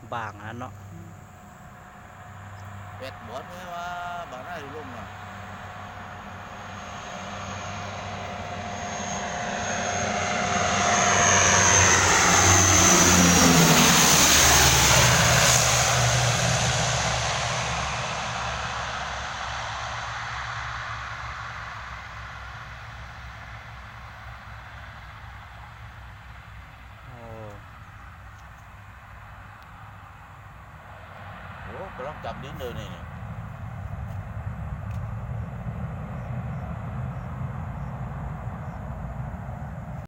Npam no. Pet bov thiab, npam na lub no. Ua, koj lub cam dib ntawd ne.